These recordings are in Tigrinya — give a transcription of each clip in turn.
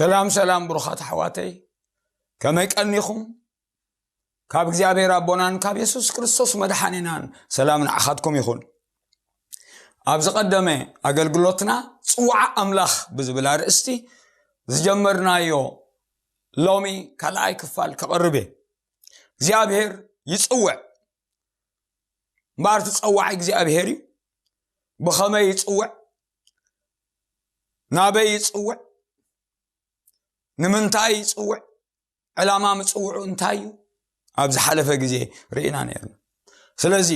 ሰላም ሰላም ብሩኻት ኣሕዋተይ፣ ከመይ ቀኒኹም? ካብ እግዚኣብሔር ኣቦናን ካብ የሱስ ክርስቶስ መድሓኒናን ሰላም ንዓኻትኩም ይኹን። ኣብ ዝቐደመ ኣገልግሎትና ጽዋዓ ኣምላኽ ብዝብል ኣርእስቲ ዝጀመርናዮ ሎሚ ካልኣይ ክፋል ከቕርብ እየ። እግዚኣብሔር ይጽውዕ እምበኣር፣ እቲ ጸዋዒ እግዚኣብሔር እዩ። ብኸመይ ይጽውዕ? ናበይ ይጽውዕ? ንምንታይ ይጽውዕ? ዕላማ ምጽውዑ እንታይ እዩ? ኣብ ዝሓለፈ ግዜ ርኢና ነርና። ስለዚ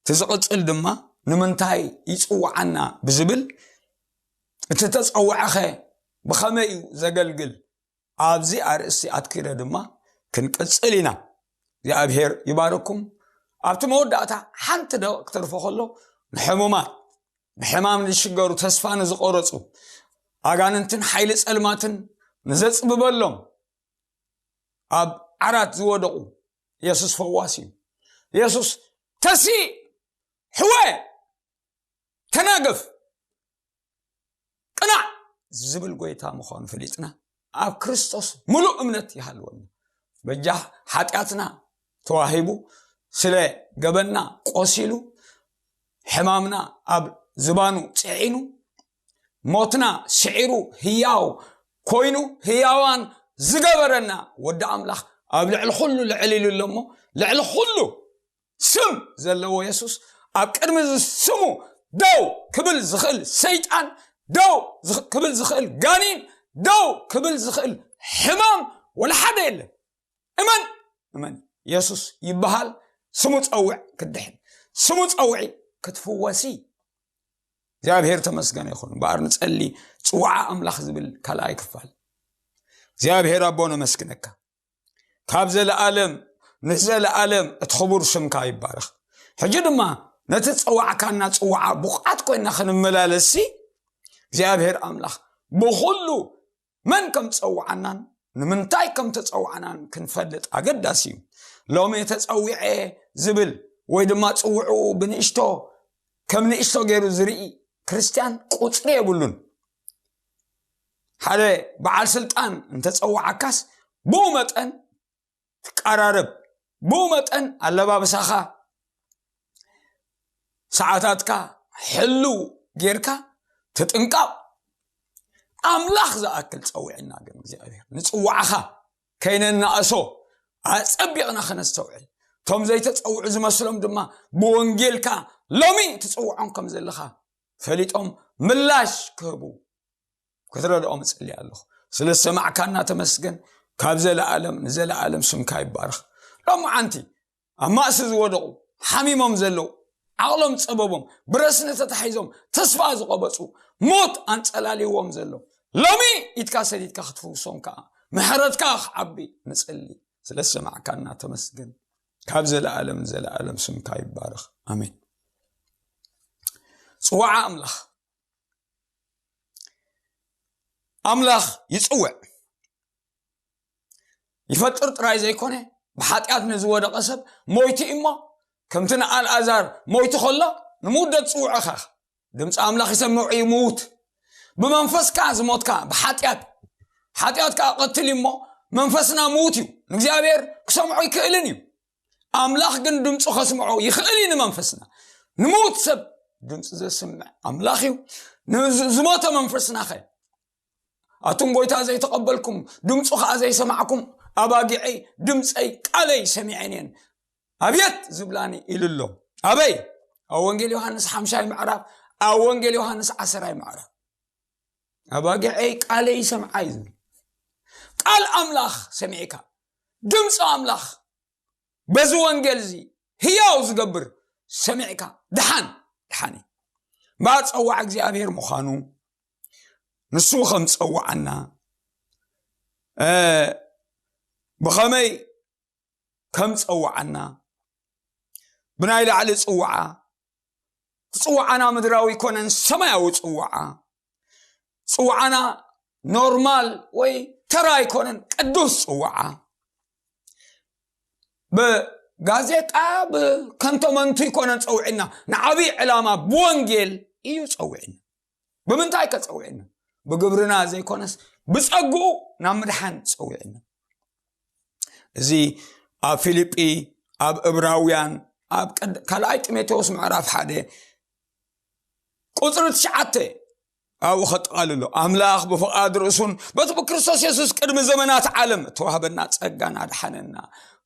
እቲ ዝቕጽል ድማ ንምንታይ ይጽውዓና ብዝብል፣ እቲ ተጸውዐኸ ብኸመይ እዩ ዘገልግል? ኣብዚ ኣርእስቲ ኣትኪረ ድማ ክንቅጽል ኢና። እግዚኣብሔር ይባርኩም። ኣብቲ መወዳእታ ሓንቲ ደቂቕ ክተርፎ ከሎ፣ ንሕሙማት፣ ብሕማም ንዝሽገሩ፣ ተስፋ ንዝቆረጹ፣ ኣጋንንትን ሓይሊ ጸልማትን ንዘጽብበሎም፣ ኣብ ዓራት ዝወደቑ፣ የሱስ ፈዋሲ እዩ። የሱስ ተሲ ሕወ ተናገፍ ቅናዕ ዝብል ጎይታ ምዃኑ ፈሊጥና፣ ኣብ ክርስቶስ ምሉእ እምነት ይሃልወና። በጃ ሓጢኣትና ተዋሂቡ፣ ስለ ገበና ቆሲሉ፣ ሕማምና ኣብ ዝባኑ ጽዒኑ፣ ሞትና ስዒሩ ህያው ኮይኑ ህያዋን ዝገበረና ወዲ ኣምላኽ ኣብ ልዕሊ ኩሉ ልዕል ኢሉ ኣሎ እሞ፣ ልዕሊ ኩሉ ስም ዘለዎ የሱስ ኣብ ቅድሚ እዚ ስሙ ደው ክብል ዝኽእል ሰይጣን፣ ደው ዝኽ- ክብል ዝኽእል ጋኒን፣ ደው ክብል ዝኽእል ሕማም ወላ ሓደ የለን። እመን፣ እመን፣ የሱስ ይበሃል። ስሙ ጸውዕ ክትድሕን፣ ስሙ ጸውዒ ክትፍወሲ። እግዚኣብሔር ተመስገነ ይኹን። እምበኣር ንጸሊ፣ ጽዋዓ ኣምላኽ ዝብል ካልኣይ ክፋል። እግዚኣብሔር ኣቦ ነመስግነካ። ካብ ዘለኣለም ንዘለኣለም እቲ ክቡር ስምካ ይባረኽ። ሕጂ ድማ ነቲ ዝጸዋዕካና ጽዋዓ ብቑዓት ኮይንና ክንመላለስሲ፣ እግዚኣብሔር ኣምላኽ ብኹሉ መን ከም ዝጸውዓናን ንምንታይ ከም ተጸውዓናን ክንፈልጥ ኣገዳሲ እዩ። ሎሚ ተጸዊዐ ዝብል ወይ ድማ ጽውዕኡ ብንእሽቶ፣ ከም ንእሽቶ ገይሩ ዝርኢ ክርስትያን ቁጽሪ የብሉን። ሓደ በዓል ስልጣን እንተጸዋዓካስ ብኡ መጠን ትቀራረብ፣ ብኡ መጠን ኣለባብሳኻ፣ ሰዓታትካ ሕልው ጌርካ ትጥንቀቕ። ኣምላኽ ዝኣክል ጸዊዕና ግን እግዚኣብሔር ንጽዋዕኻ ከይነናእሶ ኣጸቢቕና ከነስተውዕል፣ እቶም ዘይተጸውዑ ዝመስሎም ድማ ብወንጌልካ ሎሚ ትጽውዖም ከም ዘለኻ ፈሊጦም ምላሽ ክህቡ ክትረድኦም እጽሊ ኣለኹ። ስለ ዝሰማዕካና ተመስገን። ካብ ዘለኣለም ንዘለኣለም ስምካ ይባረኽ። ሎማዓንቲ ኣብ ማእሲ ዝወደቑ፣ ሓሚሞም ዘለዉ፣ ዓቕሎም ጸበቦም፣ ብረስኒ ተታሒዞም፣ ተስፋ ዝቐበጹ፣ ሞት ኣንጸላልይዎም ዘሎ፣ ሎሚ ኢድካ ሰዲድካ ክትፍውሶም ከኣ ምሕረትካ ክዓቢ ንጽሊ። ስለ ዝሰማዕካና ተመስገን። ካብ ዘለኣለም ንዘለኣለም ስምካ ይባረኽ። ኣሜን። ጽዋዓ ኣምላኽ። ኣምላኽ ይጽውዕ። ይፈጥር ጥራይ ዘይኮነ፣ ብሓጢኣት ንዝወደቐ ሰብ ሞይቱ እዩ እሞ፣ ከምቲ ንኣልኣዛር ሞይቱ ከሎ ንምውደት ጽውዖ ኢኻ። ድምፂ ኣምላኽ ይሰምዕ እዩ ምዉት። ብመንፈስካ ዝሞትካ ብሓጢኣት፣ ሓጢኣት ከኣ ቀትል እዩ እሞ፣ መንፈስና ምዉት እዩ። ንእግዚኣብሔር ክሰምዖ ይክእልን እዩ። ኣምላኽ ግን ድምፁ ከስምዖ ይኽእል እዩ ንመንፈስና። ንምዉት ሰብ ድምፂ ዘስምዕ ኣምላኽ እዩ። ንዝ- ዝሞተ መንፈስናኸ? ኣቱም ጎይታ ዘይተቐበልኩም፣ ድምፁ ኸዓ ዘይሰማዕኩም፣ ኣባጊዐይ ድምፀይ ቃለይ ሰሚዐን እየን፣ ኣቤት ዝብላኒ ኢሉ ኣሎ። ኣበይ? ኣብ ወንጌል ዮሃንስ ሓምሻይ ምዕራፍ፣ ኣብ ወንጌል ዮሃንስ ዓሰራይ ምዕራፍ፣ ኣባጊዐይ ቃለይ ይሰምዓ እዩ ዝብል። ቃል ኣምላኽ ሰሚዕካ፣ ድምፂ ኣምላኽ በዚ ወንጌል እዚ ህያው ዝገብር ሰሚዕካ፣ ድሓን፣ ድሓን እዩ። እምበኣር ጸዋዕ እግዚኣብሔር ምዃኑ፣ ንሱ ከም ጸዋዓና፣ እ፣ ብኸመይ ከም ጸዋዓና፣ ብናይ ላዕሊ ጽዋዓ፣ እቲ ጽዋዓና ምድራዊ ኣይኮነን፣ ሰማያዊ ጽዋዓ። ጽዋዓና ኖርማል ወይ ተራ ኣይኮነን፣ ቅዱስ ጽዋዓ። ብጋዜጣ፣ ብከንቶ መንቱ ኣይኮነን ጸውዕና፣ ንዓብዪ ዕላማ ብወንጌል እዩ ጸውዕና። ብምንታይ ከ ጸውዕና? ብግብርና ዘይኮነስ ብጸግኡ ናብ ምድሓን ጸዊዕና። እዚ ኣብ ፊልጲ፣ ኣብ እብራውያን፣ ኣብ ቀድ- ካልኣይ ጢሞቴዎስ ምዕራፍ ሓደ ቁጽሪ ትሽዓተ ኣብኡ ከጠቓልሎ፣ ኣምላኽ ብፍቓድ ርእሱን በቲ ብክርስቶስ የሱስ ቅድሚ ዘመናት ዓለም እተዋህበና ጸጋን ኣድሓነና፣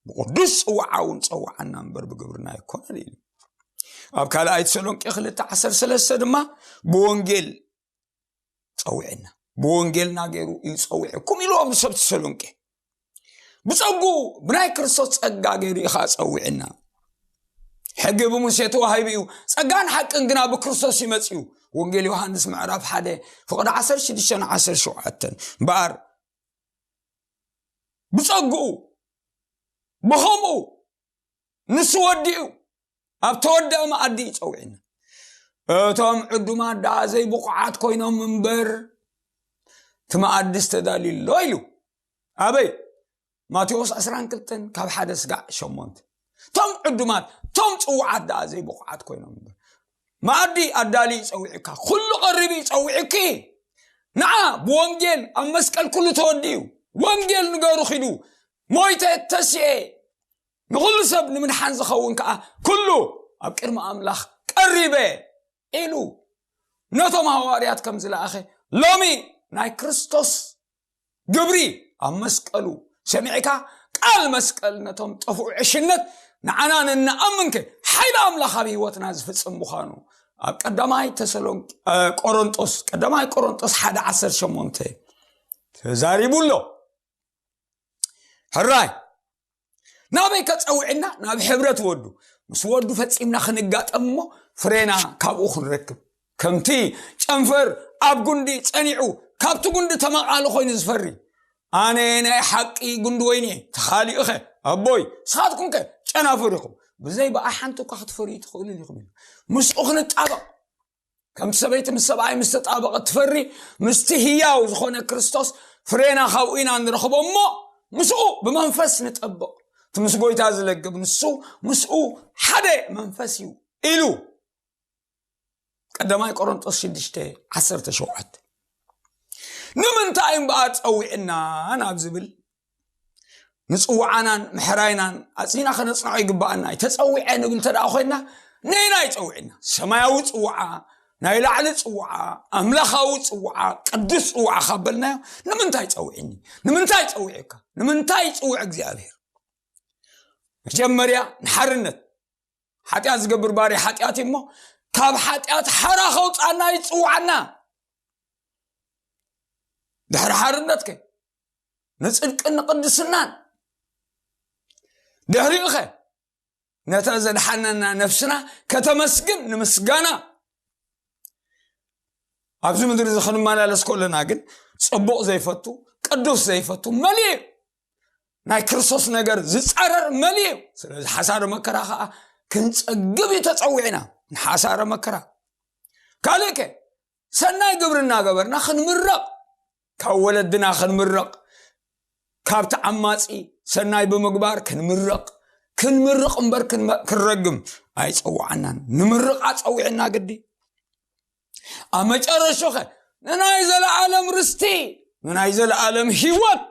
ብቕዱስ ጽዋዓ እውን ጸውዓና እምበር ብግብርና ኣይኮነን ኢሉ። ኣብ ካልኣይ ተሰሎንቄ ክልተ ዓሰርተ ሰለስተ ድማ ብወንጌል ጸዊዕና፣ ብወንጌልና ገይሩ እዩ ጸዊዕኩም ኢልዎም ንሰብ ተሰሎንቄ። ብጸጉ ብናይ ክርስቶስ ጸጋ ገይሩ እዩ ኸዓ ጸዊዕና። ሕጊ ብሙሴ ተዋሂቡ እዩ፣ ጸጋን ሓቅን ግና ብክርስቶስ ይመጽእ እዩ። ወንጌል ዮሃንስ ምዕራፍ ሓደ ፍቕዲ ዓሰርተ ሽዱሽተ ን ዓሰርተ ሸውዓተን። እምበኣር ብጸግኡ፣ ብኸምኡ ንሱ ወዲኡ ኣብ ተወደአ መኣዲ ይጸውዕና። እቶም ዕዱማት ደኣ ዘይብቑዓት ኮይኖም እምበር፣ እቲ መኣዲ ዝተዳልዩ ኣሎ ኢሉ። ኣበይ? ማቴዎስ ዕስራን ክልተን ካብ ሓደ ስጋዕ ሸሞንተ። እቶም ዕዱማት፣ እቶም ጽውዓት ደኣ ዘይብቑዓት ኮይኖም እምበር፣ መኣዲ ኣዳሊ ይጸውዕካ፣ ኩሉ ቀሪቡ ይጸውዕኪ። ንዓ ብወንጌል ኣብ መስቀል ኩሉ ተወዲኡ። ወንጌል ንገሩ ኪዱ፣ ሞይተ ተስኤ፣ ንኹሉ ሰብ ንምድሓን ዝኸውን ከኣ ኩሉ ኣብ ቅድሚ ኣምላኽ ቀሪበ ኢሉ ነቶም ሃዋርያት ከም ዝለኣኸ፣ ሎሚ ናይ ክርስቶስ ግብሪ ኣብ መስቀሉ ሰሚዕካ፣ ቃል መስቀል ነቶም ጠፍኡ ዕሽነት ንዓና ንንኣምንከ ሓይሊ ኣምላኽ ኣብ ህይወትና ዝፍጽም ምዃኑ ኣብ ቀዳማይ ተሰሎንቄ- እ፣ ቆሮንጦስ፣ ቀዳማይ ቆሮንጦስ ሓደ ዓሰርተ ሸሞንተ ተዛሪቡ ኣሎ። ሕራይ ናበይ ከጸውዕና? ናብ ሕብረት ወዱ። ምስ ወዱ ፈጺምና ክንጋጠም እሞ ፍሬና ካብኡ ክንረክብ። ከምቲ ጨንፈር ኣብ ጉንዲ ጸኒዑ ካብቲ ጉንዲ ተመቓሊ ኮይኑ ዝፈሪ፣ ኣነ ናይ ሓቂ ጉንዲ ወይኒ እየ፣ ተኻሊኡኸ ኣቦይ፣ ንስኻትኩምከ ጨናፍር ኢኹም፣ ብዘይ ብኣ ሓንቲ እኳ ክትፈርዩ ትኽእሉን ኢኹም ኢሉ። ምስኡ ክንጣበቕ። ከምቲ ሰበይቲ ምስ ሰብኣይ ምስ ተጣበቐት ትፈሪ፣ ምስቲ ህያው ዝኾነ ክርስቶስ ፍሬና ካብኡ ኢና ንረኽቦ እሞ ምስኡ ብመንፈስ ንጠብቕ። እቲ ምስ ጎይታ ዝለግብ ንሱ ምስኡ ሓደ መንፈስ እዩ ኢሉ። ቀዳማይ ቆሮንጦስ ሽዱሽተ ዓሰርተ ሸውዓተ። ንምንታይ እምበኣር ጸዊዕና ናብ ዝብል ንጽውዓናን ምሕራይናን ኣጽኒና ከነጽንዖ ይግብኣና እዩ። ተጸዊዐ ንብል እንተ ደኣ ኮይና፣ ነየናይ ጸዊዕና? ሰማያዊ ጽውዓ፣ ናይ ላዕሊ ጽውዓ፣ ኣምላኻዊ ጽውዓ፣ ቅዱስ ጽውዓ ካብ በልናዮ፣ ንምንታይ ጸዊዕኒ? ንምንታይ ጸዊዕካ? ንምንታይ ይጽውዕ እግዚኣብሔር? መጀመርያ ንሓርነት። ሓጢኣት ዝገብር ባርያ ሓጢኣት እዩ እሞ፣ ካብ ሓጢኣት ሓራ ከውፅኣና ይፅውዓና። ድሕሪ ሓርነትከ ንፅድቅን ንቅድስናን፣ ድሕሪኡኸ ነታ ዘድሓነና ነፍስና ከተመስግን ንምስጋና። ኣብዚ ምድሪ እዚ ክንመላለስ ከለና ግን ፅቡቕ ዘይፈቱ፣ ቅዱስ ዘይፈቱ መሊኡ እዩ። ናይ ክርስቶስ ነገር ዝፃረር መሊኡ እዩ። ስለዚ ሓሳረ መከራ ከዓ ክንፀግብ እዩ ተፀዊዕና፣ ንሓሳረ መከራ። ካልእከ ሰናይ ግብሪ እናገበርና ክንምረቕ፣ ካብ ወለድና ክንምረቕ፣ ካብ ተዓማፂ ሰናይ ብምግባር ክንምረቕ፣ ክንምርቕ እምበር ክንመ- ክንረግም ኣይፀውዓናን። ንምርቓ ፀዊዕና ግዲ። ኣብ መጨረሾኸ ንናይ ዘለዓለም ርስቲ፣ ንናይ ዘለዓለም ህይወት፣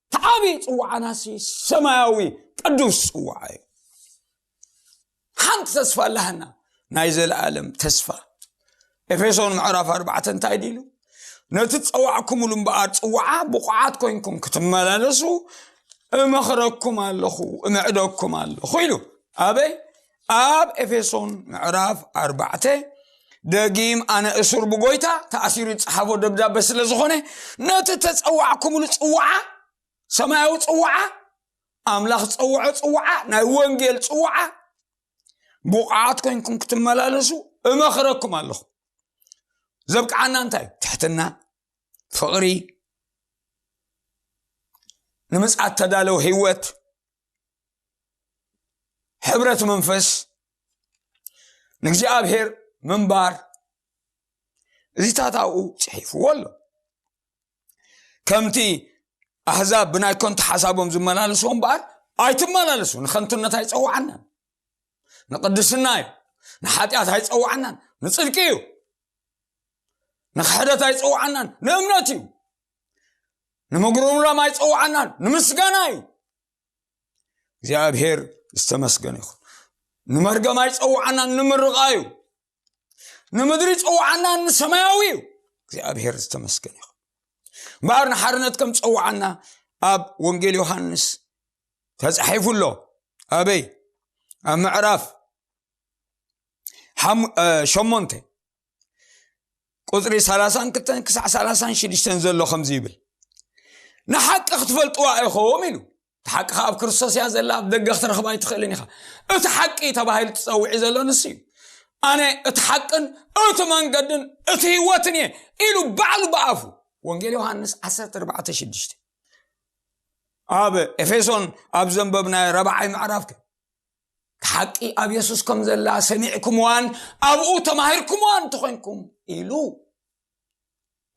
እቲ ዓብዪ ፅውዓናሲ ሰማያዊ ቅዱስ ፅውዓ እዩ። ሓንቲ ተስፋ ኣለሃና፣ ናይ ዘለዓለም ተስፋ። ኤፌሶን ምዕራፍ ኣርባዕተ እንታይ ድሉ? ነቲ ዝፀዋዕኩምሉ እምበኣር ፅውዓ ብቑዓት ኮይንኩም ክትመላለሱ እመኽረኩም ኣለኹ፣ እምዕደኩም ኣለኹ ኢሉ። ኣበይ? ኣብ ኤፌሶን ምዕራፍ ኣርባዕተ። ደጊም ኣነ እሱር ብጎይታ ተኣሲሩ ዝፀሓፎ ደብዳበ ስለ ዝኾነ፣ ነቲ ተፀዋዕኩምሉ ፅውዓ፣ ሰማያዊ ፅውዓ፣ ኣምላኽ ዝፀውዖ ፅውዓ፣ ናይ ወንጌል ፅውዓ ብቑዓት ኮይንኩም ክትመላለሱ እመኽረኩም ኣለኹ። ዘብቅዓና እንታይ? ትሕትና፣ ፍቕሪ፣ ንምጽኣት ተዳለወ ህይወት፣ ሕብረት መንፈስ፣ ንእግዚኣብሔር ምንባር፣ እዚታት ኣብኡ ጽሒፍዎ ኣሎ። ከምቲ ኣህዛብ ብናይ ከንቱ ሓሳቦም ዝመላለስዎ እምበኣር ኣይትመላለሱ። ንኸንቱነት ኣይጸውዓናን፣ ንቅድስና እዩ። ንሓጢኣት ኣይጸውዓናን፣ ንጽድቂ እዩ። ንክሕደት ኣይጸውዓናን፣ ንእምነት እዩ። ንምጉርምራም ኣይጸውዓናን፣ ንምስጋና እዩ። እግዚኣብሔር ዝተመስገነ ይኹን። ንመርገም ኣይጸውዓናን፣ ንምርቓ እዩ። ንምድሪ ጸውዓናን፣ ንሰማያዊ እዩ። እግዚኣብሔር ዝተመስገነ ይኹን። እምበኣር ንሓርነት ከም ጸውዓና ኣብ ወንጌል ዮሃንስ ተጻሒፉ ኣሎ። ኣበይ? ኣብ ምዕራፍ ሓሙ- እ፣ ሸሞንተ ቁጽሪ ሰላሳን ክልተን ክሳዕ ሰላሳን ሽዱሽተን ዘሎ ከምዚ ይብል፣ "ንሓቂ ክትፈልጥዋ ኢኹም" ኢሉ። እቲ ሓቂ ከኣ ኣብ ክርስቶስ እያ ዘላ፣ ኣብ ደገ ክትረኽባ ኣይትኽእልን ኢኻ። እቲ ሓቂ ተባሂሉ ትጸውዒ ዘሎ ንሱ እዩ። "ኣነ እቲ ሓቅን እቲ መንገድን እቲ ህይወትን እየ" ኢሉ ባዕሉ ብኣፉ። ወንጌል ዮሃንስ ዓሰርተ ኣርባዕተ ሽዱሽተ። ኣብ ኤፌሶን ኣብ ዘንበብናዮ ራብዓይ ምዕራፍ ከ፣ "ሓቂ ኣብ የሱስ ከም ዘላ ሰሚዕኩምዋን ኣብኡ ተማሂርኩምዋን እንተኾይንኩም" ኢሉ።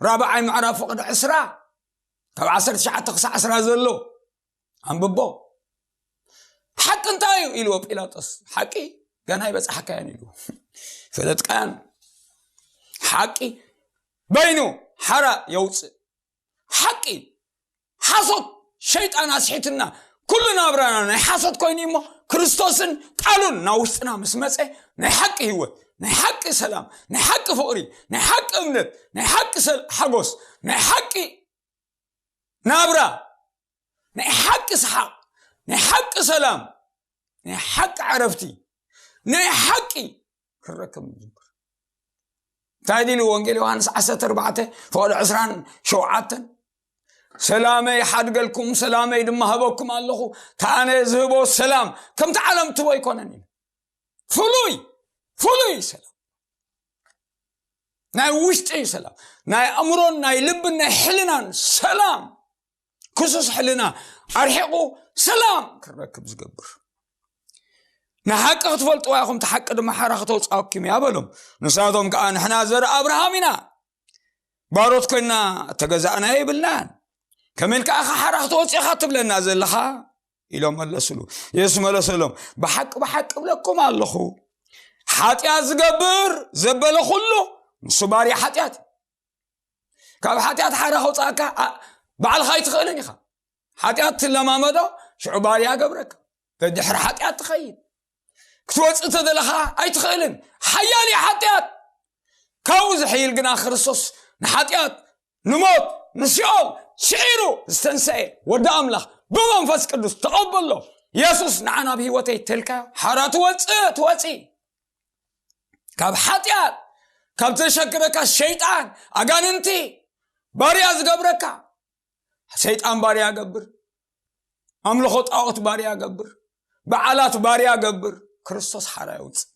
ራብዓይ ምዕራፍ ፍቕዲ ዕስራ ካብ ዓሰርተ ትሽዓተ ክሳዕ ዕስራ ዘሎ ኣንብቦ። "ሓቂ እንታይ እዩ?" ኢልዎ ጲላጦስ። "ሓቂ ገና ኣይበጻሕካያን" ኢሉ። "ፈለጥካያን ሓቂ በይኑ ሓራ የውጽእ" ሓቂ፣ ሓሶት፣ ሸይጣን ኣስሒትና፣ ኩሉ ናብራና ናይ ሓሶት ኮይኑ እሞ፣ ክርስቶስን ቃሉን ናብ ውሽጥና ምስ መጸ፣ ናይ ሓቂ ህይወት፣ ናይ ሓቂ ሰላም፣ ናይ ሓቂ ፍቕሪ፣ ናይ ሓቂ እምነት፣ ናይ ሓቂ ሰል- ሓጎስ፣ ናይ ሓቂ ናብራ፣ ናይ ሓቂ ሰሓቕ፣ ናይ ሓቂ ሰላም፣ ናይ ሓቂ ዕረፍቲ፣ ናይ ሓቂ ክንረክብ ንጅምር። እንታይ ኢሉ ወንጌል ዮሃንስ ዓሰርተ ኣርባዕተ ፍቕዲ ዕስራን ሸውዓተን? "ሰላመይ ሓድገልኩም፣ ሰላመይ ድማ ህበኩም ኣለኹ። እቲ ኣነ ዝህቦ ሰላም ከምቲ ዓለም ትቦ ኣይኮነን" ኢሉ። ፍሉይ፣ ፍሉይ ሰላም። ናይ ውሽጢ ሰላም፣ ናይ ኣእምሮን ናይ ልብን ናይ ሕልናን ሰላም። ክሱስ ሕልና ኣርሒቑ ሰላም ክንረክብ ዝገብር። "ንሓቂ ክትፈልጥዋ ኢኹም፣ እቲ ሓቂ ድማ ሓራ ክተውፅኣኩም እያ" በሎም። ንሳቶም ከኣ፣ "ንሕና ዘር ኣብርሃም ኢና፣ ባሮት ኮይና እተገዛእና የብልናን። ከመይ ኢልካ ኢኻ ሓራ ክተወፅእ ኢኻ ትብለና ዘለኻ?" ኢሎም መለስሉ። የሱስ መለሰሎም፣ "ብሓቂ ብሓቂ እብለኩም ኣለኹ፣ ሓጢኣት ዝገብር ዘበለ ኩሉ ንሱ ባርያ ሓጢኣት እዩ። ካብ ሓጢኣት ሓራ ከውፅኣካ ኣ- ባዕልኻ ኣይትኽእልን ኢኻ። ሓጢኣት ትለማመዶ፣ ሽዑ ባርያ ገብረካ፣ ደድሕሪ ሓጢኣት ትኸይድ። ክትወፅእ ተደለኻ ኣይትኽእልን። ሓያል እዩ ሓጢኣት። ካብኡ ዝሕይል ግና ክርስቶስ ንሓጢኣት፣ ንሞት፣ ንሲኦል ስዒሩ ዝተንሰኤ ወዲ ኣምላኽ ብመንፈስ ቅዱስ ተቐበሎ። የሱስ ንዓ ናብ ህይወተይ ተልካ ሓራ ትወፅእ፣ ትወፂ። ካብ ሓጢኣት፣ ካብ ዘሸግረካ ሸይጣን፣ ኣጋንንቲ ባርያ ዝገብረካ፣ ሰይጣን ባርያ ገብር፣ ኣምልኾ ጣዖት ባርያ ገብር፣ በዓላት ባርያ ገብር፣ ክርስቶስ ሓራ የውፅእ።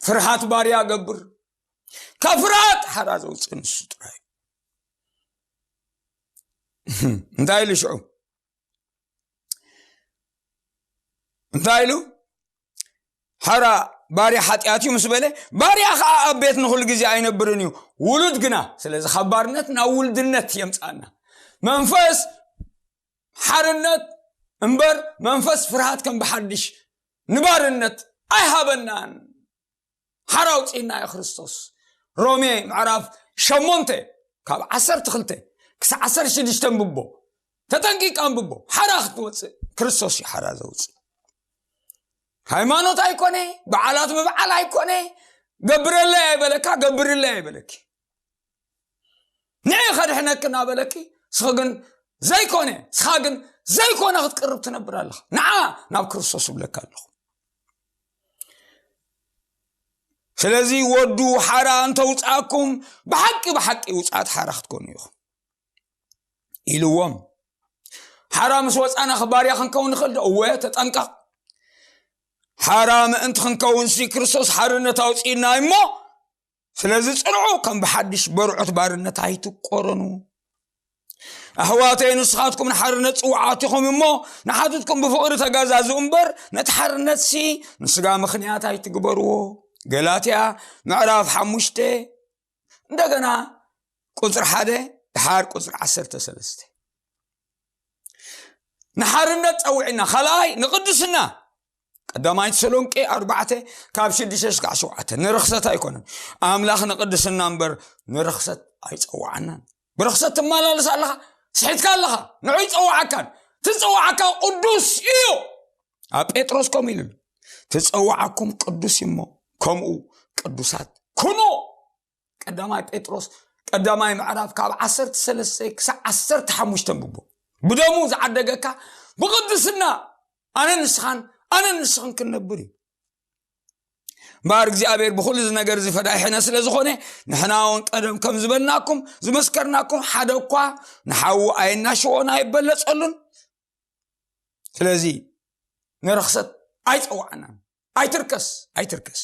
ፍርሃት ባርያ ገብር፣ ካብ ፍርሃት ሓራ ዘውፅእ ንሱ ጥራይ እዩ። እንታይ ኢሉ ሽዑ? እንታይ ኢሉ? ሓራ ባርያ ሓጢኣት እዩ ምስ በለ፣ ባርያ ኸዓ ኣብ ቤት ንኹሉ ግዜ ኣይነብርን እዩ፣ ውሉድ ግና። ስለዚ ካብ ባርነት ናብ ውልድነት የምፅኣና። መንፈስ ሓርነት እምበር መንፈስ ፍርሃት ከም ብሓድሽ ንባርነት ኣይሃበናን። ሓራ ኣውፅእና እዩ ክርስቶስ። ሮሜ ምዕራፍ ሸሞንተ ካብ ዓሰርተ ክልተ ክሳብ ዓሰርተ ሽዱሽተ ኣንብቦ። ተጠንቂቅ ኣንብቦ። ሓራ ክትወፅእ ክርስቶስ እዩ ሓራ ዘውፅእ። ሃይማኖት ኣይኮነ፣ በዓላት ምብዓል ኣይኮነ፣ ገብረለይ ኣይበለካ፣ ገብርለይ ኣይበለኪ። ንዒ ከድሕነኪ እናበለኪ፣ ስኺ ግን ዘይኮነ፣ ስኻ ግን ዘይኮነ ክትቅርብ ትነብር ኣለኻ። ንዓ ናብ ክርስቶስ እብለካ ኣለኹ። ስለዚ ወዱ ሓራ እንተውፅኣኩም፣ ብሓቂ ብሓቂ ውፅኣት ሓራ ክትኮኑ ኢኹም ኢልዎም። ሓራ ምስ ወፃና ባርያ ክንከውን ንኽእል ዶ? እወ፣ ተጠንቀቕ። ሓራ ምእንቲ ክንከውንሲ ክርስቶስ ሓርነት ኣውፅእና እሞ፣ ስለዚ ጽንዑ፣ ከም ብሓድሽ በርዑት ባርነት ኣይትቆረኑ። ኣሕዋተይ፣ ንስኻትኩም ንሓርነት ጽውዓት ኢኹም እሞ፣ ንሓትትኩም ብፍቕሪ ተጋዛዙ እምበር፣ ነቲ ሓርነትሲ ንስጋ ምኽንያት ኣይትግበርዎ። ገላትያ ምዕራፍ ሓሙሽተ፣ እንደገና ቁጽሪ ሓደ፣ ድሓር ቁጽሪ ዓሰርተ ሰለስተ። ንሓርነት ጸዊዕና፣ ካልኣይ ንቅድስና። ቀዳማይ ተሰሎንቄ ኣርባዕተ ካብ ሽዱሽተ እስካዕ ሸውዓተ። ንርኽሰት ኣይኮነን። ኣምላኽ ንቅድስና እምበር ንርኽሰት ኣይጸውዓናን። ብርኽሰት ትመላለስ ኣለኻ፣ ስሒትካ ኣለኻ። ንዑ ይጸዋዓካን ትጸዋዓካ ቅዱስ እዩ። ኣብ ጴጥሮስ ከምኡ ኢሉ፣ ትጸዋዓኩም ቅዱስ እዩ እሞ ከምኡ ቅዱሳት ኩኑ። ቀዳማይ ጴጥሮስ ቀዳማይ ምዕራፍ ካብ ዓሰርተ ሰለስተ ክሳብ ዓሰርተ ሓሙሽተ ብቦ ብደሙ ዝዓደገካ ብቅድስና ኣነ ንስኻን ኣነ ንስኽን ክንነብር እዩ። እምበኣር እግዚኣብሔር ብኩሉ እዚ ነገር እዚ ፈዳይሕነ ስለ ዝኾነ፣ ንሕና እውን ቀደም ከም ዝበልናኩም ዝመስከርናኩም ሓደ እኳ ንሓዉ ኣይናሽዎን ኣይበለጸሉን። ስለዚ ንርኽሰት ኣይጸዋዕናን። ኣይትርከስ ኣይትርከስ።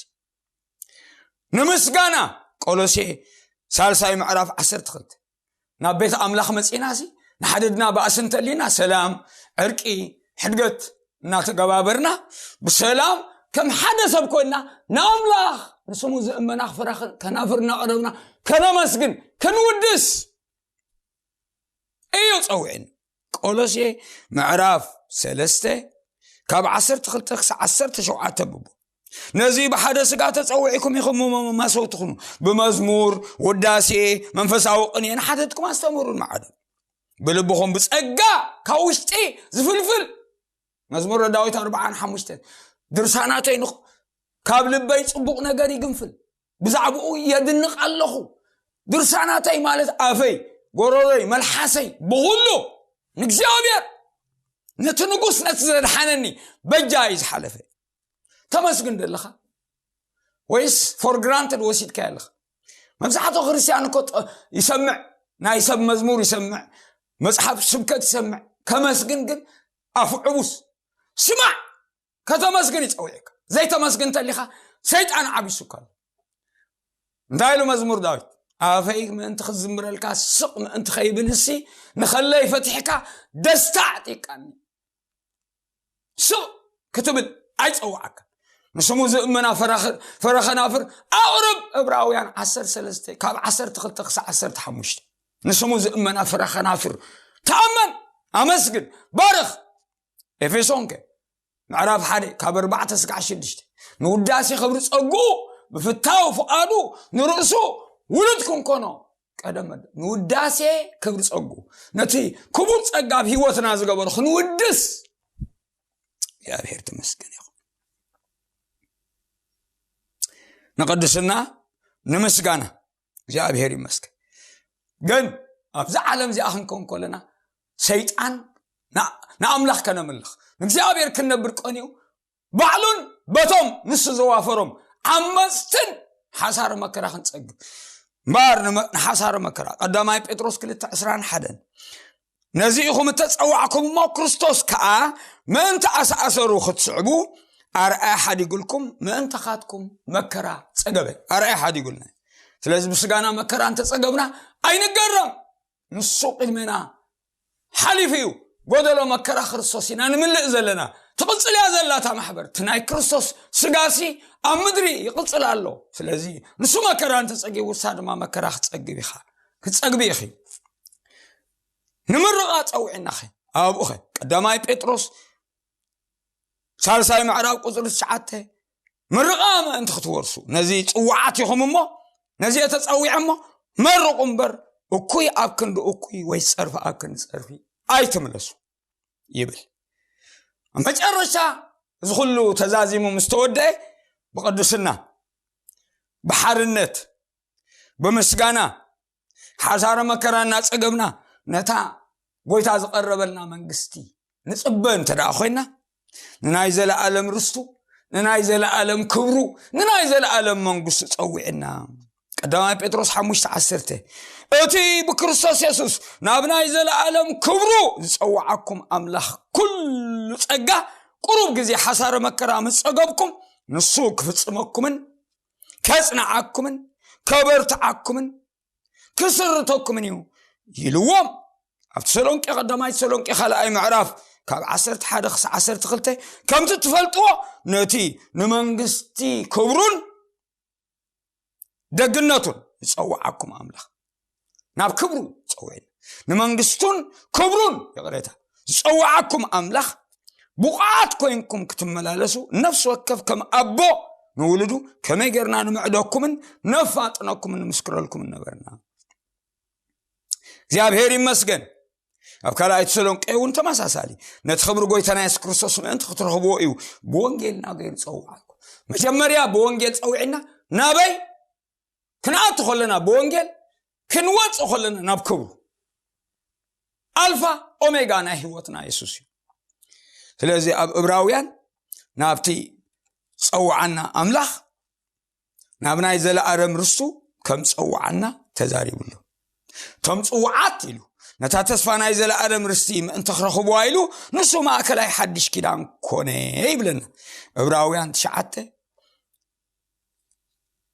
ንምስጋና ቆሎሴ ሳልሳይ ምዕራፍ ዓሰርተ ክልተ ናብ ቤት ኣምላኽ መጺና ሲ ንሓደድና ባእሲ እንተሊና ሰላም ዕርቂ ሕድገት እናተገባበርና ብሰላም ከም ሓደ ሰብ ኮይንና ንኣምላኽ ንስሙ ዝእመና ክፍራ ከናፍር እናቐረብና ከነመስግን ክንውድስ እዩ ጸውዕን። ቆሎሴ ምዕራፍ ሰለስተ ካብ ዓሰርተ ክልተ ክሳብ ዓሰርተ ሸውዓተ ብቡ ነዚ ብሓደ ስጋ ተጸውዒኩም ኢኹም ማሰው ትኹኑ። ብመዝሙር ውዳሴ መንፈሳዊ ቅኔ ንሓተትኩም ኣስተምሩን ማዕዶ ብልብኹም ብጸጋ ካብ ውሽጢ ዝፍልፍል። መዝሙር ዳዊት ኣርባዓን ሓሙሽተን ድርሳናተይ ንኽ ካብ ልበይ ጽቡቕ ነገር ይግንፍል፣ ብዛዕባኡ የድንቕ ኣለኹ። ድርሳናተይ ማለት ኣፈይ፣ ጎሮሮይ፣ መልሓሰይ ብኹሉ ንእግዚኣብሔር ነቲ ንጉስ ነቲ ዘድሓነኒ በጃ እዩ ዝሓለፈ። ተመስግን ደለኻ ወይስ for granted ወሲድካ ኣለኻ? መብዛሕትኡ ክርስቲያን እኮ ይሰምዕ፣ ናይ ሰብ መዝሙር ይሰምዕ፣ መጽሓፍ ስብከት ይሰምዕ፣ ከመስግን ግን ኣፉ ዕቡስ። ስማዕ፣ ከተመስግን ይጸውዕካ። ዘይተመስግን እንተሊኻ ሰይጣን ዓቢሱካ ኣሎ። እንታይ ኢሉ መዝሙር ዳዊት? ኣፈይ ምእንቲ ክዝምረልካ ስቕ ምእንቲ ከይብል እሲ ንኸለይ ፈቲሕካ ደስታ ኣዕጢቃኒ። ስቕ ክትብል ኣይጸዋዓካ። ንስሙ ዝእመና ፈረኸናፍር ኣቕርብ። ዕብራውያን ዓሰርተ ሰለስተ ካብ ዓሰርተ ክልተ ክሳብ ዓሰርተ ሓሙሽተ ንስሙ ዝእመና ፈረኸናፍር ተኣመን፣ ኣመስግን፣ ባርኽ። ኤፌሶን ከ ምዕራፍ ሓደ ካብ ኣርባዕተ ስጋዕ ሽዱሽተ ንውዳሴ ክብሪ ጸጉኡ ብፍታው ፍቓዱ ንርእሱ ውሉድ ክንኮኖ ቀደም ንውዳሴ ክብሪ ጸጉ ነቲ ክቡር ጸጋ ኣብ ህይወትና ዝገበሩ ክንውድስ እግዚኣብሔር ተመስገን ይኹን። ንቅድስና ንምስጋና እግዚኣብሔር ይመስገን። ግን ኣብዚ ዓለም እዚኣ ክንከውን ከለና ሰይጣን ንኣምላኽ ከነምልኽ ንእግዚኣብሔር ክንነብር ቀንዩ ባዕሉን በቶም ንሱ ዘዋፈሮም ዓመፅትን ሓሳረ መከራ ክንፀግብ እምበኣር ንሓሳረ መከራ ቀዳማይ ጴጥሮስ ክልተ ዕስራን ሓደን ነዚ ኢኹም እተፀዋዕኩም እሞ ክርስቶስ ከዓ ምእንቲ ኣሰኣሰሩ ክትስዕቡ ኣርኣያ ሓዲጉልኩም ምእንተኻትኩም መከራ ፀገበ። ኣርኣያ ሓዲጉልና። ስለዚ ብስጋና መከራ እንተፀገብና ኣይንገረም። ንሱ ቅድሜና ሓሊፉ እዩ። ጎደሎ መከራ ክርስቶስ ኢና ንምልእ ዘለና። ትቕጽል እያ ዘላ እታ ማሕበር። እቲ ናይ ክርስቶስ ስጋሲ ኣብ ምድሪ ይቕጽል ኣሎ። ስለዚ ንሱ መከራ እንተጸጊቡ ንሳ ድማ መከራ ክትጸግብ ኢኻ፣ ክትጸግቢ ኢኺ። ንምርቓ ጸዊዕናኺ ኣብኡኸ ቀዳማይ ጴጥሮስ ሳልሳይ ምዕራብ ቁጽሪ ትሽዓተ ምርቓ ምእንቲ ክትወርሱ ነዚ ጽዋዓት ኢኹም እሞ ነዚ ተጸዊዐ እሞ መርቑ እምበር እኩይ ኣብ ክንዲ እኩይ ወይ ጸርፊ ኣብ ክንዲ ጸርፊ ኣይትምለሱ ይብል። መጨረሻ እዚ ኩሉ ተዛዚሙ ምስ ተወደአ ብቅድስና ብሓርነት ብምስጋና ሓሳረ መከራ እናጸገብና ነታ ጎይታ ዝቐረበልና መንግስቲ ንጽበ እንተ ደኣ ኮይና ንናይ ዘለኣለም ርስቱ ንናይ ዘለኣለም ክብሩ ንናይ ዘለኣለም መንግስቱ ጸዊዕና ቀዳማይ ጴጥሮስ ሓሙሽተ ዓሰርተ እቲ ብክርስቶስ የሱስ ናብ ናይ ዘለኣለም ክብሩ ዝጸዋዓኩም ኣምላኽ ኩሉ ጸጋ ቁሩብ ግዜ ሓሳረ መከራ ምስ ጸገብኩም ንሱ ክፍጽመኩምን ከጽንዓኩምን ከበርትዓኩምን ክስርተኩምን እዩ ኢልዎም። ኣብ ተሰሎንቄ ቀዳማይ ተሰሎንቄ ካልኣይ ምዕራፍ ካብ ዓሰርተ ሓደ ክሳብ ዓሰርተ ክልተ ከምቲ ትፈልጥዎ ነቲ ንመንግስቲ ክብሩን ደግነቱን ዝጸውዓኩም ኣምላኽ ናብ ክብሩ ጸውዕን ንመንግስቱን ክብሩን ይቕሬታ ዝጸውዓኩም ኣምላኽ ብቑዓት ኮይንኩም ክትመላለሱ ነፍሲ ወከፍ ከም ኣቦ ንውሉዱ ከመይ ጌርና ንምዕደኩምን ነፋጥነኩምን ንምስክረልኩምን ነበርና። እግዚኣብሔር ይመስገን። ኣብ ካልኣይ ተሰሎንቄ እውን ተመሳሳሊ፣ ነቲ ክብሪ ጎይታና የሱስ ክርስቶስ ምእንቲ ክትረኽብዎ እዩ ብወንጌልና ገይሩ ጸውዓኩም። መጀመርያ ብወንጌል ጸዊዕና ናበይ ክንኣቱ ከለና፣ ብወንጌል ክንወጽእ ከለና ናብ ክብሩ። ኣልፋ ኦሜጋ ናይ ህይወትና የሱስ እዩ። ስለዚ ኣብ እብራውያን ናብቲ ጸውዓና ኣምላኽ ናብ ናይ ዘለኣለም ርስቱ ከም ጸውዓና ተዛሪቡ ኣሎ። እቶም ጽውዓት ኢሉ፣ ነታ ተስፋ ናይ ዘለኣለም ርስቲ ምእንቲ ክረኽብዋ ኢሉ፣ ንሱ ማእከላይ ሓድሽ ኪዳን ኮነ ይብለና። እብራውያን ትሽዓተ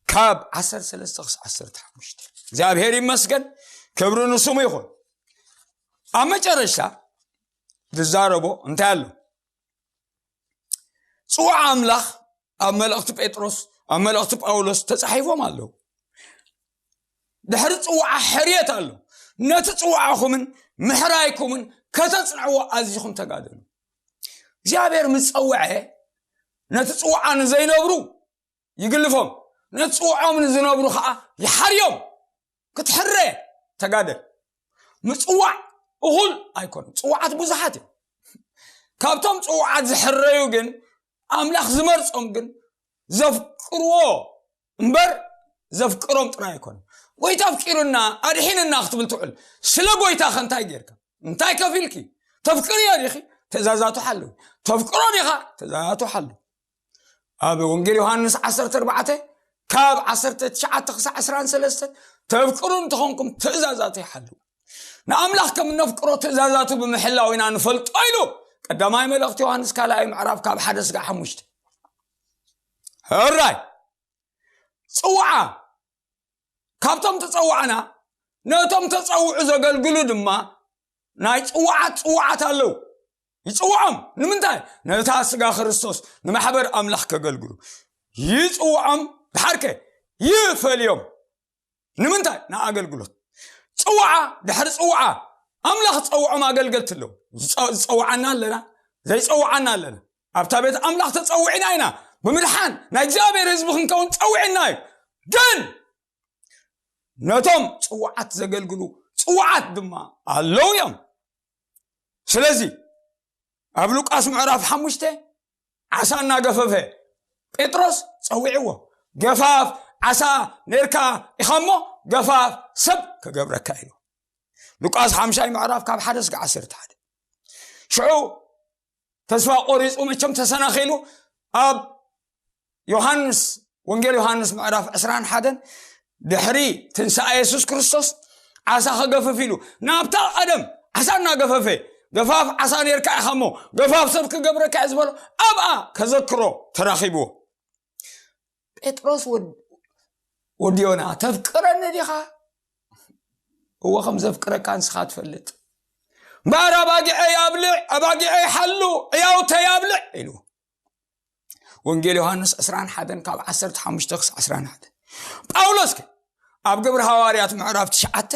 ካብ ዓሰርተ ሰለስተ ክሳብ ዓሰርተ ሓሙሽተ። እግዚኣብሔር ይመስገን፣ ክብሪ ንስሙ ይኹን። ኣብ መጨረሻ ዝዛረቦ እንታይ ኣሎ? ጽውዓ ኣምላኽ ኣብ መልእኽቲ ጴጥሮስ፣ ኣብ መልእኽቲ ጳውሎስ ተጻሒፎም ኣለዉ። ድሕሪ ጽውዓ ሕርየት ኣሎ። ነቲ ጽውዓኹምን ምሕራይኩምን ከተጽንዕዎ ኣዚኹም ተጋደሉ። እግዚኣብሔር ምስ ጸውዐ፣ ነቲ ጽውዓ ንዘይነብሩ ይግልፎም፣ ነቲ ጽውዖም ንዝነብሩ ኸዓ ይሓርዮም። ክትሕረ ተጋደል። ምጽዋዕ እኹል ኣይኮነን። ጽውዓት ብዙሓት እዮም። ካብቶም ጽውዓት ዝሕረዩ ግን፣ ኣምላኽ ዝመርጾም ግን፣ ዘፍቅርዎ እምበር ዘፍቅሮም ጥራይ ኣይኮነን። ጎይታ ኣፍቂሩና፣ ኣድሒንና ክትብል ትውዕል። ስለ ጎይታ ከ እንታይ ጌርካ? እንታይ ከፊልኪ? ተፍቅርዮ ዲኺ? ትእዛዛቱ ሓልዊ። ተፍቅሮ ዲኻ? ትእዛዛቱ ሓልዊ። ኣብ ወንጌል ዮሃንስ ዓሰርተ ኣርባዕተ ካብ ዓሰርተ ትሽዓተ ክሳዕ ዕስራን ሰለስተን፣ "ተፍቅሩ እንተኾንኩም ትእዛዛተይ ሓልዉ። ንኣምላኽ ከም እነፍቅሮ ትእዛዛቱ ብምሕላው ኢና ንፈልጦ" ኢሉ። ቀዳማይ መልእኽቲ ዮሃንስ ካልኣይ ምዕራፍ ካብ ሓደ ስጋዕ ሓሙሽተ። ሕራይ ጽውዓ፣ ካብቶም ተጸዋዕና፣ ነቶም ተጸውዑ ዘገልግሉ ድማ ናይ ጽዋዓት ጽዋዓት ኣለዉ። ይጽውዖም። ንምንታይ? ነታ ስጋ ክርስቶስ፣ ንማሕበር ኣምላኽ ከገልግሉ ይጽውዖም። ድሓርከ ይፈልዮም። ንምንታይ? ንኣገልግሎት። ጽውዓ ድሕሪ ጽውዓ፣ ኣምላኽ ዝጸውዖም ኣገልገልቲ ኣለዉ። ዝጸ-፣ ዝጸውዓና ኣለና፣ ዘይጸውዓና ኣለና። ኣብታ ቤት ኣምላኽ ተጸዊዕና ኢና። ብምድሓን ናይ እግዚኣብሔር ህዝቢ ክንከውን ጸዊዕና እዩ። ግን ነቶም ጽውዓት ዘገልግሉ ጽውዓት ድማ ኣለዉ እዮም። ስለዚ ኣብ ሉቃስ ምዕራፍ ሓሙሽተ ዓሳ እናገፈፈ ጴጥሮስ ጸዊዕዎ። "ገፋፍ ዓሳ ኔርካ ኢኻ እሞ፣ ገፋፍ ሰብ ክገብረካ" ኢሉ። ሉቃስ ሓምሻይ ምዕራፍ ካብ ሓደ እስከ ዓሰርተ ሓደ። ሽዑ ተስፋ ቆሪጹ፣ መቸም ተሰናኺሉ፣ ኣብ ዮሃንስ፣ ወንጌል ዮሃንስ ምዕራፍ ዕስራን ሓደን፣ ድሕሪ ትንሳኤ የሱስ ክርስቶስ ዓሳ ክገፍፍ ኢሉ፣ ናብታ ቀደም ዓሳ እናገፈፈ፣ "ገፋፍ ዓሳ ኔርካ ኢኻ እሞ፣ ገፋፍ ሰብ ክገብረካ እየ" ዝበሎ፣ ኣብኣ ከዘክሮ ተራኺብዎ። ጴጥሮስ ወድ-፣ "ወዲ ዮና፣ ተፍቅረኒ ዲኻ? እወ፣ ከም ዘፍቅረካ ንስኻ ትፈልጥ። እምበኣር ኣባጊዐይ ኣብልዕ፣ ኣባጊዐይ ሓሉ፣ ዕያውተይ ኣብልዕ" ኢሉ። ወንጌል ዮሃንስ ዕስራን ሓደን ካብ ዓሰርተ ሓሙሽተ ክሳብ ዕስራን ሓደ። ጳውሎስ ከ ኣብ ግብሪ ሃዋርያት ምዕራፍ ትሽዓተ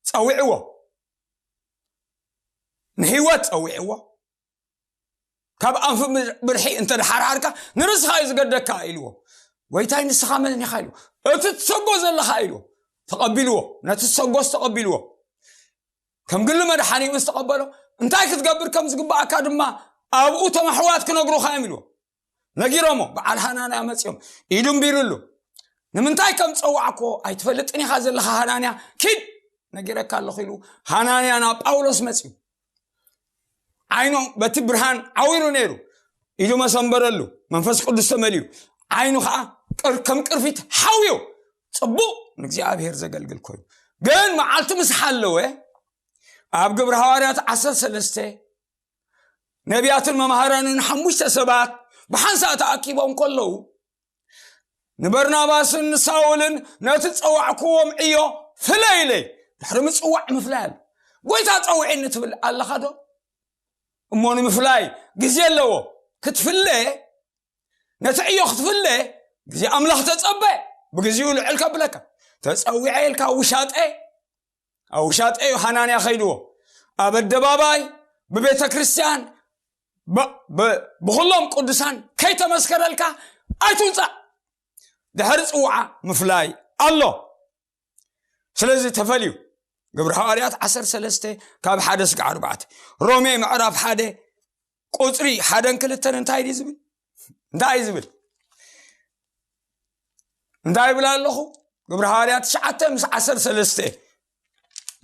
ጸዊዕዎ፣ ንህይወት ጸዊዕዎ። "ካብ ኣንፊ ብርሒ እንተ ደሓርሓርካ፣ ንርእስኻ እዩ ዝገደካ" ኢልዎ። "ጎይታይ፣ ንስኻ መን ኢኻ?" ኢሉ። "እቲ ትሰጎ ዘለኻ" ኢልዎ። ተቐቢልዎ። ነቲ ዝሰጎስ ተቐቢልዎ። ከም ግሊ መድሓኒኡ ምስ ተቐበሎ፣ እንታይ ክትገብር ከም ዝግባኣካ ድማ ኣብኡ እቶም ኣሕዋት ክነግሩኻ እዮም ኢልዎ። ነጊሮሞ፣ በዓል ሃናንያ መጺኦም፣ ኢዱ እምቢሩሉ። "ንምንታይ ከም ጸዋዕኮ ኣይትፈልጥን ኢኻ ዘለኻ ሃናንያ? ኪድ፣ ነጊረካ ኣለኹ" ኢሉ ሃናንያ ናብ ጳውሎስ መጺኡ። ዓይኑ በቲ ብርሃን ዓዊሩ ነይሩ። ኢዱ መሰንበረሉ፣ መንፈስ ቅዱስ ተመልዩ። ዓይኑ ኸዓ ቅር-፣ ከም ቅርፊት ሓውዮ። ጽቡቕ ንእግዚኣብሔር ዘገልግል ኮይኑ። ግን መዓልቲ ምስ ሓለወ፣ ኣብ ግብሪ ሃዋርያት ዓሰርተ ሰለስተ፣ ነቢያትን መምሃራንን ሓሙሽተ ሰባት ብሓንሳእ ተኣኪቦም ከለዉ፣ ንበርናባስን ንሳውልን ነቲ ጸዋዕክዎም ዕዮ ፍለይለይ። ድሕሪ ምጽዋዕ ምፍላይ ኣሎ። "ጎይታ ጸውዒኒ" ትብል ኣለኻ ዶ? እሞ ንምፍላይ ግዜ ኣለዎ። ክትፍለ፣ ነቲ ዕዮ ክትፍለ ግዜ ኣምላኽ ተጸበ። ብግዜኡ ልዕል ከብለካ። "ተጸዊዐ" ኢልካ ውሻጠ፣ ኣብ ውሻጠ እዩ ሃናንያ ከይድዎ። ኣብ ኣደባባይ፣ ብቤተ ክርስቲያን፣ ብ-፣ ብ-፣ ብኹሎም ቅዱሳን ከይተመስከረልካ ኣይትውጻእ። ድሕሪ ጽውዓ ምፍላይ ኣሎ። ስለዚ ተፈልዩ። ግብሪ ሃዋርያት ዓሰርተ ሰለስተ ካብ ሓደ ስጋዕ ኣርባዕተ። ሮሜ ምዕራፍ ሓደ ቁፅሪ ሓደን ክልተን እንታይ ድዩ ዝብል? እንታይ እዩ ዝብል? እንታይ ይብል ኣለኹ? ግብሪ ሃዋርያት ትሽዓተ ምስ ዓሰርተ ሰለስተ።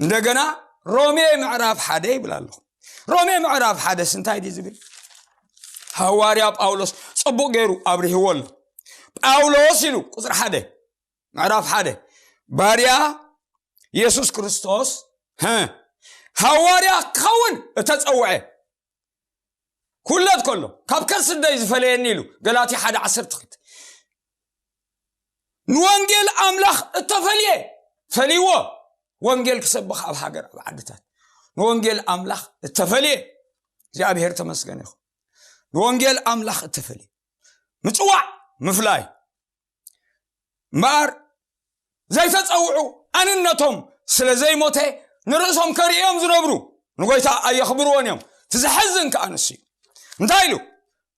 እንደገና ሮሜ ምዕራፍ ሓደ ይብል ኣለኹ። ሮሜ ምዕራፍ ሓደስ እንታይ ድዩ ዝብል? ሃዋርያ ጳውሎስ ጽቡቕ ገይሩ ኣብሪህዎ ኣሎ። ጳውሎስ ኢሉ ቁፅሪ ሓደ፣ ምዕራፍ ሓደ፣ ባርያ የሱስ ክርስቶስ፣ ሀ፣ ሃዋርያ ክኸውን እተጸውዐ፣ ኩለት ከሎ ካብ ከርሲ ኣደይ ዝፈለየኒ ኢሉ፣ ገላትያ ሓደ ዓሰርተ ክልተ። ንወንጌል ኣምላኽ እተፈልየ፣ ፈልይዎ፣ ወንጌል ክሰብኽ ኣብ ሃገር፣ ኣብ ዓድታት፣ ንወንጌል ኣምላኽ እተፈልየ፣ እግዚኣብሔር ተመስገን ይኹን። ንወንጌል ኣምላኽ እተፈልየ፣ ምጽዋዕ፣ ምፍላይ፣ እምበኣር ዘይተጸውዑ፣ ኣንነቶም ስለ ዘይሞተ ንርእሶም ከርእዮም ዝነብሩ፣ ንጎይታ ኣየኽብርዎን እዮም። እቲ ዘሕዝን ከኣ ንሱ እዩ። እንታይ ኢሉ?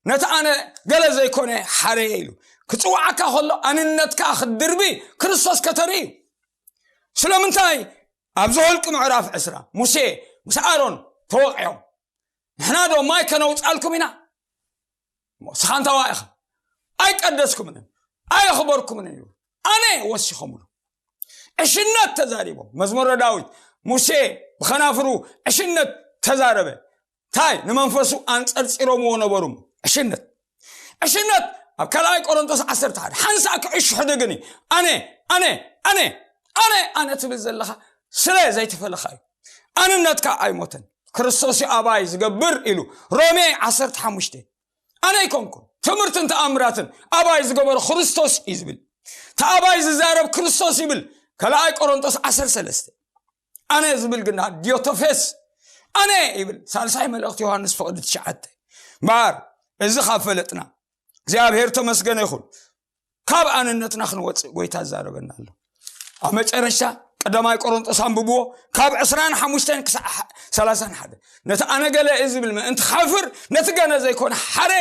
ነቲ ኣነ ገለ ዘይኮነ ሓረየ ኢሉ። ክጽውዓካ ከሎ ኣንነትካ ክትድርቢ ክርስቶስ ከተርኢ እዩ። ስለምንታይ? ኣብዚ ኍልቂ ምዕራፍ ዕስራ፣ ሙሴ ምስ ኣሮን ተወቒዖም፣ ንሕና ዶ ማይ ከነውጻልኩም ኢና? እሞ ንስኻ እንታይ ኢኻ? ኣይቀደስኩምንን ኣየኽበርኩምንን እዩ፣ ኣነ ወሲኾምሉ። ዕሽነት ተዛሪቦም። መዝሙረ ዳዊት፣ ሙሴ ብኸናፍሩ ዕሽነት ተዛረበ። እንታይ? ንመንፈሱ ኣንጸርጺሮምዎ ነበሩ። ዕሽነት፣ ዕሽነት ኣብ ካልኣይ ቆሮንቶስ ዓሰርተ ሓደ፣ ሓንሳእ ክዕሹ ሕደግኒ። ኣነ፣ ኣነ፣ ኣነ፣ ኣነ፣ ኣነ ትብል ዘለኻ ስለ ዘይተፈለኻ እዩ። ኣንነትካ ኣይሞተን። ክርስቶስ እዩ ኣባይ ዝገብር ኢሉ፣ ሮሜ ዓሰርተ ሓሙሽተ። ኣነ ኣይኮንኩን፣ ትምህርትን ተኣምራትን ኣባይ ዝገበረ ክርስቶስ እዩ ዝብል። እቲ ኣባይ ዝዛረብ ክርስቶስ ይብል፣ ካልኣይ ቆሮንቶስ ዓሰርተ ሰለስተ። ኣነ ዝብል ግና ዲዮቶፌስ ኣነ ይብል፣ ሳልሳይ መልእኽቲ ዮሃንስ ፍቕዲ ትሽዓተ። እምበኣር እዚ ካብ ፈለጥና፣ እግዚኣብሔር ተመስገነ ይኹን፣ ካብ ኣንነትና ክንወፅእ ጎይታ ይዛረበና ኣሎ። ኣብ መጨረሻ ቀዳማይ ቆሮንጦስ ኣንብብዎ፣ ካብ ዕስራን ሓሙሽተን ክሳዕ ሓ-፣ ሰላሳን ሓደ። ነቲ ኣነ ገለ እየ ዝብል ምእንቲ ክሓፍር፣ ነቲ ገነ ዘይኮነ ሓረ።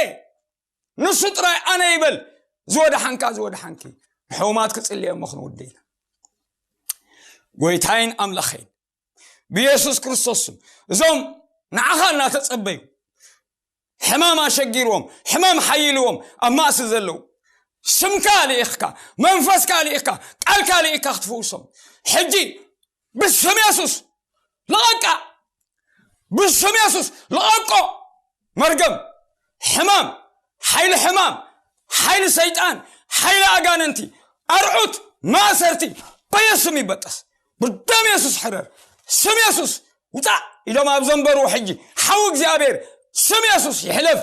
ንሱ ጥራይ ኣነ ይበል። ዝወደሓንካ፣ ዝወደሓንኪ። ንሕሙማት ክጽልየ እሞ ክንውደ ኢና። ጎይታይን ኣምላኸይን፣ ብየሱስ ክርስቶስ ስም፣ እዞም ንዓኻ እናተጸበዩ፣ ሕማም ኣሸጊርዎም፣ ሕማም ሓይልዎም ኣብ ማእሲ ዘለዉ፣ ስምካ ልኢኽካ፣ መንፈስካ ልኢኽካ፣ ቃልካ ልኢኽካ ክትፍውሶም፣ ሕጂ ብስም የሱስ ልቐቃ፣ ብስም የሱስ ልቐቆ። መርገም፣ ሕማም፣ ሓይሊ ሕማም፣ ሓይሊ ሰይጣን፣ ሓይሊ ኣጋንንቲ፣ ኣርዑት፣ ማእሰርቲ በየሱስ ስም ይበጠስ። ብደም የሱስ ሕረር። ስም የሱስ ውፃእ ኢሎም ኣብ ዘንበርዎ ሕጂ ሓዊ እግዚኣብሔር ስም የሱስ ይሕለፍ።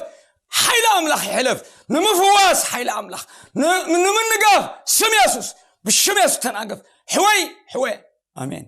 ሓይሊ ኣምላኽ ይሕለፍ። ንምፍዋስ ሓይሊ ኣምላኽ፣ ን-፣ ንምንጋፍ ስም የሱስ፣ ብሽም የሱስ ተናገፍ። ሕወይ፣ ሕወይ። ኣሜን።